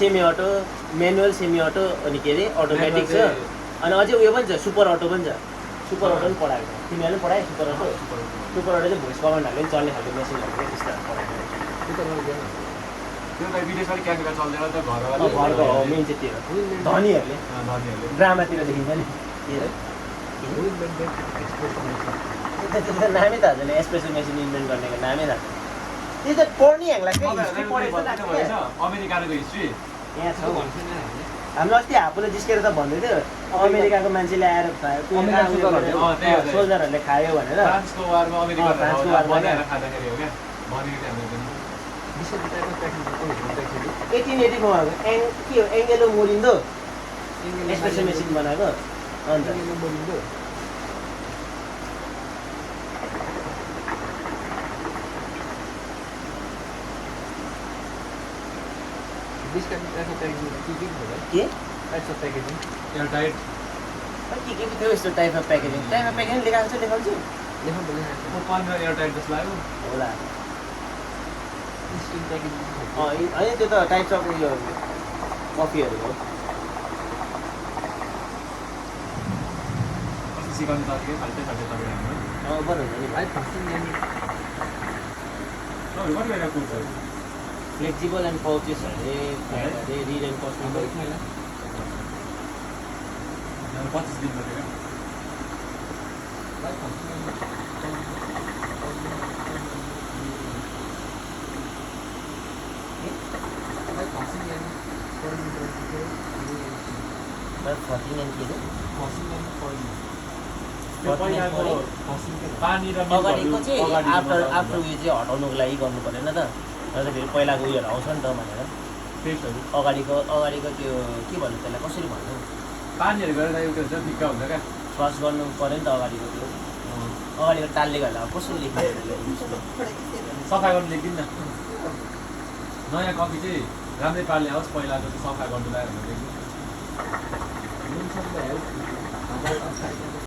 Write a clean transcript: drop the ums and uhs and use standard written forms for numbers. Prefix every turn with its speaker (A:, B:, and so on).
A: Semi auto manual semi auto अनि के अरे अटोमेटिक छ अनि अझै उयो पनि छ सुपर अटो पनि छ सुपर अटो पनि पढाएको छ तिमीहरूले पनि पढायो सुपर अटो सुपर अटो चाहिँ भोइस कमान्डहरूले पनि चल्ने खालको मेसिनहरू चाहिँ त्यस्तोहरू पढाएको
B: त्यो त विदेशमा क्यामेरा चल्दैन त
A: घरको हो मेन चाहिँ त्यो धनीहरूले ड्रामातिर देखिन्छ नि नामै थाहा छैन एस्प्रेसो मेसिन इन्भेन्ट गर्नेको नामै थाहा छैन त्यो चाहिँ पढ्ने हामीलाई हिस्ट्री पढेको
B: अमेरिकाको हिस्ट्री
A: यहाँ छ हाम्रो अस्ति हापुले जिस्केर त भन्दै थियो अमेरिकाको मान्छेले आएर सोल्जरहरूले खायो भनेर
B: फ्रान्सको वारमा
A: फ्रान्सको वारमा
B: खाँदाखेरि हो क्या भनेको टाइममा पनि
A: 1884 के हो एङ्गेलो मोरिन्दो एस्प्रेसो मेसिन बनाएको अन्त
C: This kind of packaging,
A: के
C: types of packaging.
B: एयरटाइट
A: के थियो यस्तो टाइप अफ प्याकेजिङ लेखाएको छ लेखाउँछु
B: पन्ध्र एयरटाइट जस्तो लाग्यो
A: होला
C: Instant packaging.
A: होइन त्यो त टाइप्स अफ उयो कफीहरू हो
B: कस्तो सिकाउनु सकेँ फाल्टै तपाईँ हाम्रो
A: बरु हुन्छ नि
C: I personally
B: कति बेला कुर्छ
A: फ्लेक्सिबल एन्ड पाउचेसहरूले रिड एन्ड पोसिबल
B: 25 दिन भयो
A: अगाडिको चाहिँ आफ्टर उयो चाहिँ हटाउनुको लागि गर्नु परेन त अन्त फेरि पहिलाको उयोहरू आउँछ नि त भनेर अगाडिको त्यो के भन्नु त्यसलाई कसरी भन्नु
B: पानीहरू गरेर एउटा हुन्छ फिक्का हुन्छ क्या
A: सर्च गर्नु पऱ्यो नि त अगाडिको त्यो अगाडिको टालले गर्दा अब कसरी लेख्नु
B: सफा गर्नु लेख्दिन न नयाँ कपी चाहिँ राम्रै पार्ने आओस् पहिलाको चाहिँ सफा गर्नु लाग्यो भने